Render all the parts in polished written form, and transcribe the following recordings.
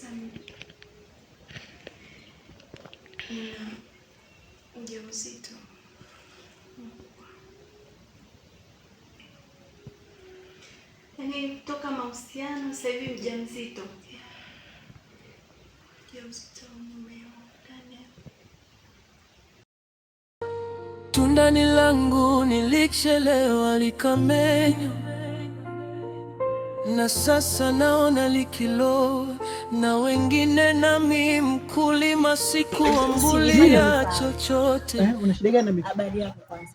Sasa nina ujauzito mkubwa. Yaani toka mahusiano sasa hivi mjamzito. Yeah. Ujauzito wa mumeo Daniel. Tundani langu nilichelewa likamenya, na sasa naona likiloa na wengine, nami mkulima sikuambulia chochote. Una shida gani na mimi? Habari yako kwanza.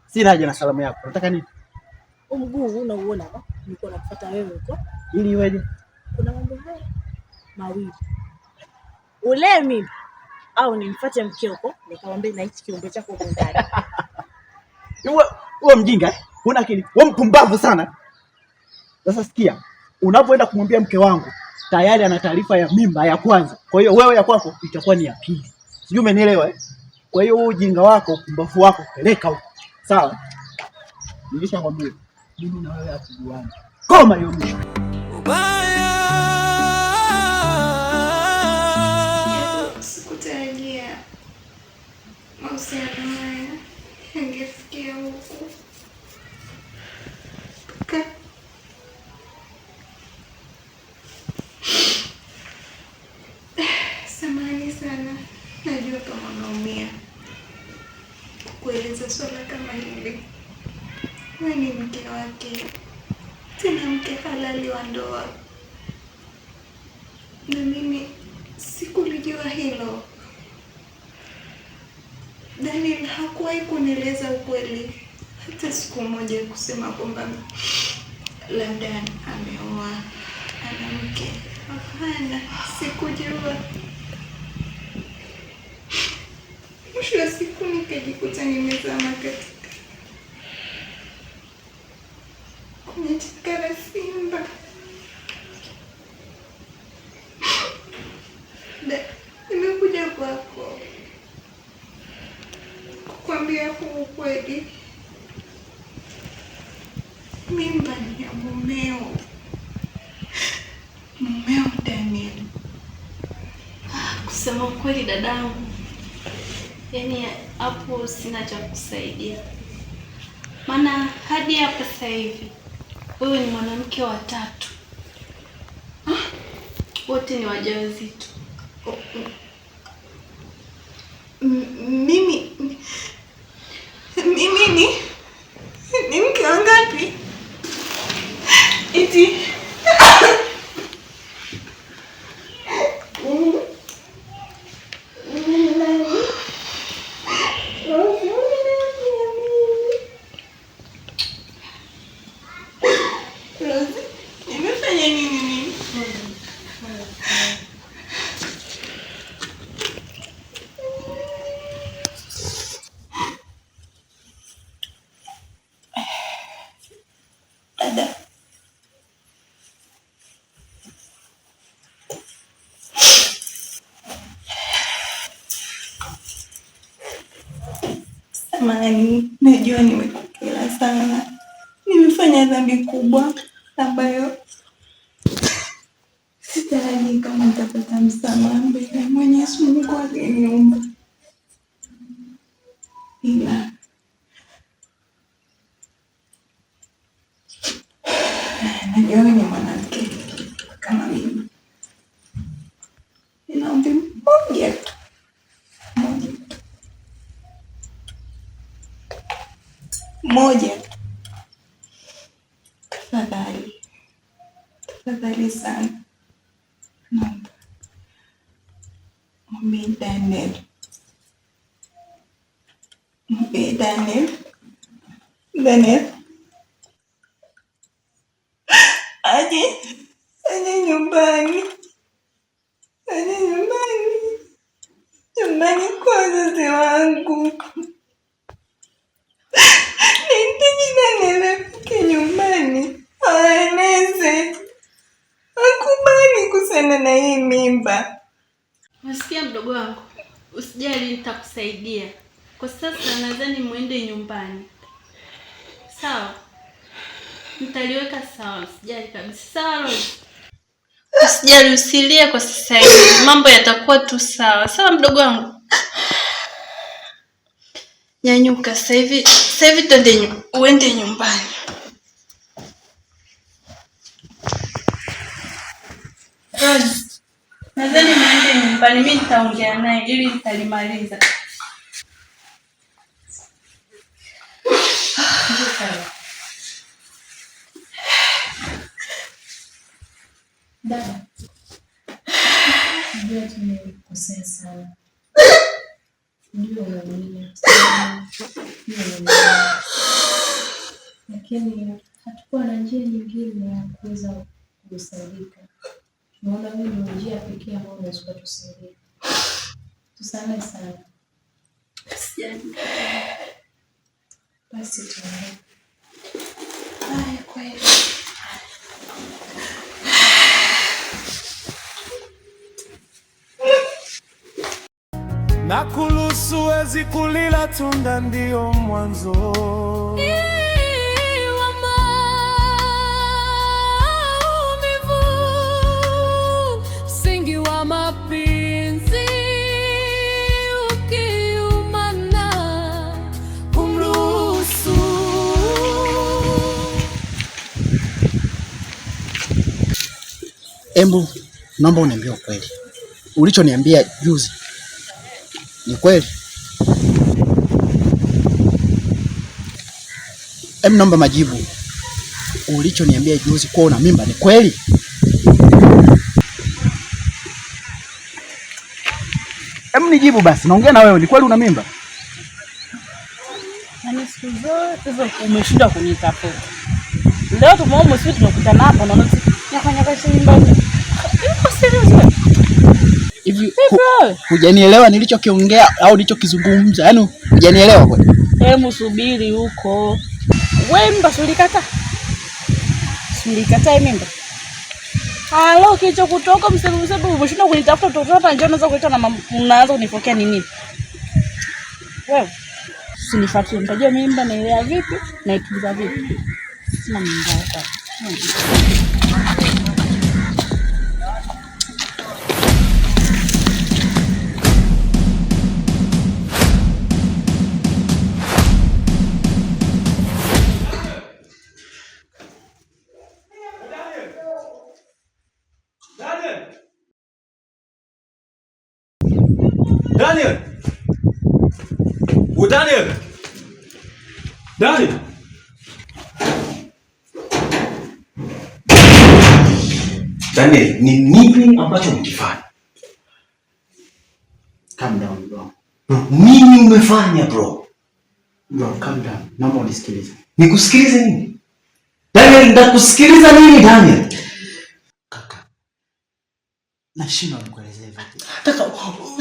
Sina haja na salamu yako. Unataka nini? Huu mguu unauona hapa, nilikuwa nakufuata wewe huko. Ili iweje? Kuna mambo haya mawili, ulee mimi au nimfuate mke huko nikamwambie na hichi kiumbe chako huko ndani. Wewe mjinga eh? Huna akili. Wewe mpumbavu sana. Sasa sikia, unapoenda kumwambia mke wangu tayari ana taarifa ya mimba ya kwanza. Kwa hiyo wewe ya kwako itakuwa ni ya pili. Sijui umenielewa eh? Kwa hiyo ujinga wako, upumbavu wako peleka huko. Sawa? Nilishakwambia mimi na wewe hatujuani. Koma hiyo mwisho. Ubaya Sikutarajia mahusiano haya yangefikia huku. Samahani sana, najua kama unaumia kukueleza swala kama hili. Wewe ni mke wake, tena mke halali wa ndoa, na mimi sikulijua hilo. Daniel hakuwahi kunieleza ukweli hata siku moja, kusema kwamba labda ameoa, ana mke. Hapana, sikujua. Mwisho wa siku nikajikuta nimezama katika kwenye chaka la simba. Nimekuja kwako kukwambia huu ukweli. Mimba ni ya mumeo, mumeo Daniel. Kusema ukweli dadangu, yaani hapo sina cha kusaidia, maana hadi hapa sasa hivi wewe ni mwanamke wa tatu, wote ni wajawazito. Mimi ni mke wangapi? Eti mimi nani? Rozi, mimi nani ya mimi? Rozi, nimefanya nini mimi? Dada, samahani, najua nimekukera sana. Nimefanya dhambi kubwa ambayo sitarajii kama nitapata msamaha mbele ya Mwenyezi Mungu aliyeniumba, ila najua wewe ni mwanamke kama mimi. Nina ombi moja tu, moja tu, moja tu. Tafadhali, tafadhali sana, naomba mwambie Daniel, mwambie Daniel, Daniel aje, aje nyumbani, aje nyumbani, nyumbani kwa wazazi wangu. Nahitaji Daniel afike nyumbani awaeleze, akubali kuhusiana na hii mimba. Unasikia mdogo wangu, usijali, nitakusaidia. Kwa sasa nadhani muende nyumbani, sawa? Nitaliweka sawa, usijali kabisa. Sawa Rose? Usijali, usilie kwa sasa hivi, mambo yatakuwa tu sawa sawa, mdogo wangu. Nyanyuka sasa hivi, sasa hivi twende uende nyumbani. Nadhani niende nyumbani, mimi nitaongea naye ili nitalimaliza. Dada, najua tumekosea sana, najua umeumia, lakini hatukuwa na njia nyingine ya kuweza kusaidika. Tunaona hii ndio njia pekee ambayo unaweza kutusaidia. Tusamehe sana. Basi tuondoke. Haya, kwa hiyo na kulusu wezi kulila tunda ndio mwanzo wa maumivu, msingi wa mapenzi ukiumana humruhusu. Embu, naomba uniambie ukweli, ulichoniambia juzi ni kweli? Embu naomba majibu, ulichoniambia juzi kuwa una mimba ni kweli? Embu nijibu basi, naongea na wewe, ni kweli una mimba? Yaani siku zote hizo umeshindwa kunitafuta. Leo tumeona sisi tumekutana hapo na nyaka nyaka mimba. Yuko serious wewe? Hivi hujanielewa nilichokiongea au nilichokizungumza? Yaani hujanielewa kweli? Hebu subiri huko. Wewe mimba si ulikataa? Si ulikataa hii mimba? Halo, kilicho kutoka msebu msebu umeshindwa kunitafuta kutoka hapa njoo unaanza kuleta na unaanza kunifokea nini? Wewe usinifuatie, nitajua mimba nailea vipi na ituliza vipi. Sina mimba yako. Daniel! Oh, Daniel! Daniel! Daniel, ni nini ambacho umekifanya? Calm down bro. Nini umefanya bro? Bro, calm down. Naomba unisikilize. Nikusikilize nini? Daniel, nitakusikiliza nini Daniel? Kaka, nashindwa nikuelezee vipi. Kaka,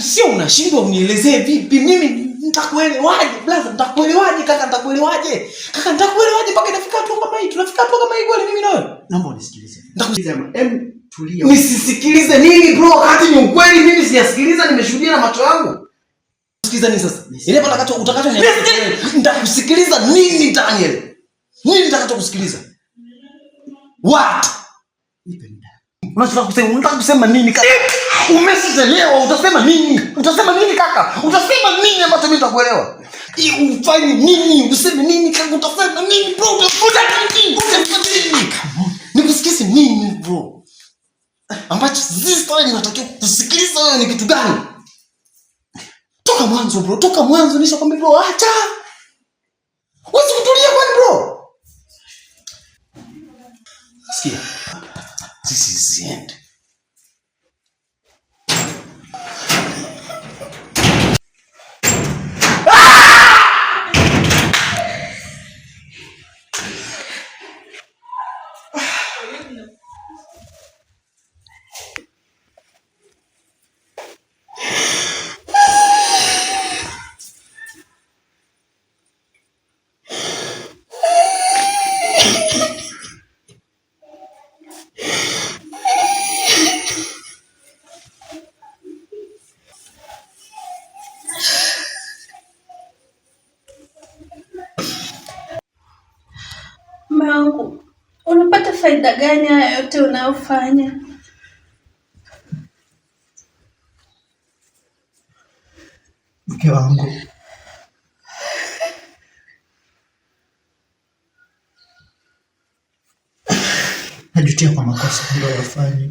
sio unashindwa unielezee vipi? Mimi nitakuelewaje brother? Nitakuelewaje kaka? Nitakuelewaje? Kaka, nitakuelewaje mpaka inafika hatua kama hii? Tunafika hatua kama hii kweli mimi na wewe? Naomba unisikilize. Nitakusikiliza. Em, tulia. Nisisikilize nini bro? Wakati ni ukweli mimi sijasikiliza, nimeshuhudia na macho yangu. Sikiliza nini sasa? Ile utakacho utakacho nitakusikiliza nini Daniel? Nini nitakacho kusikiliza? What? Nipe muda. Unachotaka kusema, unataka kusema nini kaka? Umeshachelewa, utasema nini? Utasema nini kaka? Utasema nini ambacho mimi nitakuelewa? Ufanye nini? Useme nini kaka? Utasema nini bro? Utafuta nini? Utasema nini? Nikusikize nini bro? Ambacho this story ninatakiwa kusikiliza wewe ni kitu gani? Toka mwanzo bro, toka mwanzo nishakwambia bro, acha. Huwezi kutulia kwani bro? Sikia. This is the end. Mume wangu, unapata faida gani haya yote unayofanya? Mke wangu, najutia kwa makosa niliyoyafanya.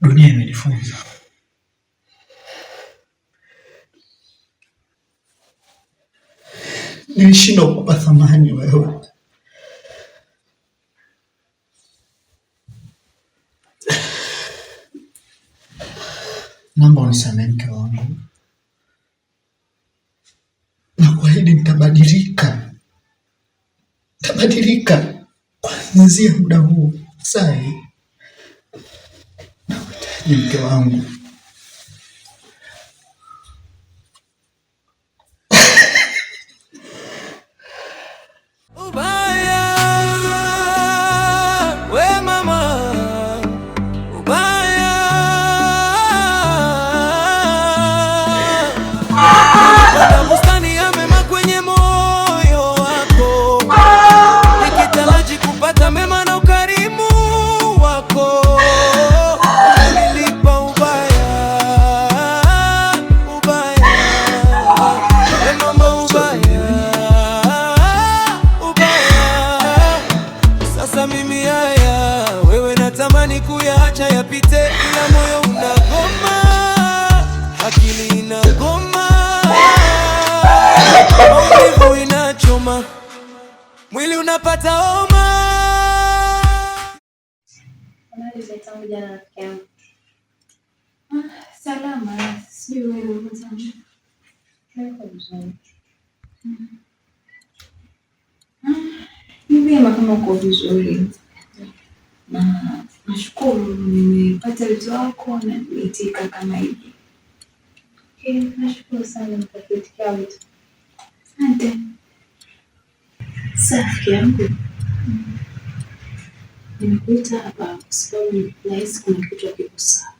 Dunia imenifunza nilishindwa kukupa thamani wewe. Naomba unisamehe mke wangu, nakuahidi nitabadilika, nitabadilika kuanzia muda huu. Sai, nakuhitaji mke wangu. Ubaya, we mama, ubaya. Panda bustani ya mema kwenye moyo wako, nikitaraji kupata mema na ukarimu wako. Unanilipa ubaya, ubaya, we mama, ubaya, ubaya. Sasa mimi haya, wewe natamani kuyaacha yapite, ila moyo unagoma, akili inagoma, maumivu inachoma, mwili unapata homa. Habari za tangu jana rafiki yangu. Salama, sijui wewe mwenzangu. Niko vizuri. Ni vyema kama uko vizuri, na nashukuru nimepata wito wako na nimeitika kama hivi. Okay, nashukuru sana kwa kuitikia wito. Asante. Sasa rafiki yangu, nimekuita hapa kwa sababu nahisi kuna kitu hakiko sawa.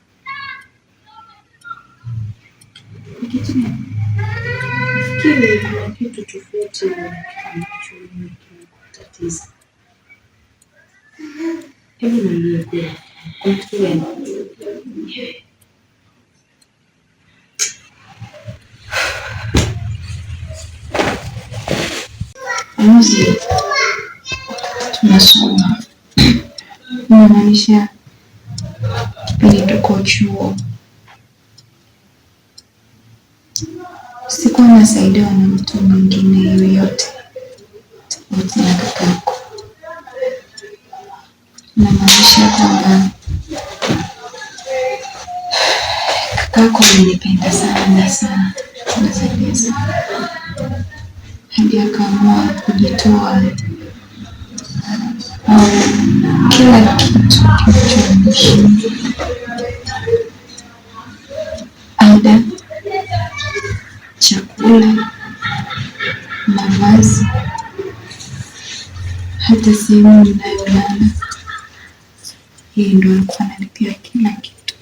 Ni kitu gani? Nafikiri kuna kitu tofauti ambacho mimi kinakutatiza. Hebu niambie kweli, kuna kitu gani? Muzi, tunasoma inamaanisha kipindi tuko chuo, sikuwa nasaidiwa na mtu mwingine yoyote tofauti na kakako. Inamaanisha kwamba kakako alinipenda sana sana tena zaidi ya sana, hadi akaamua kujitoa au kila kitu kinachonihusu, ada, chakula, mavazi, hata sehemu ninayolala. Yeye ndo alikuwa analipia kila kitu.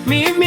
Mimi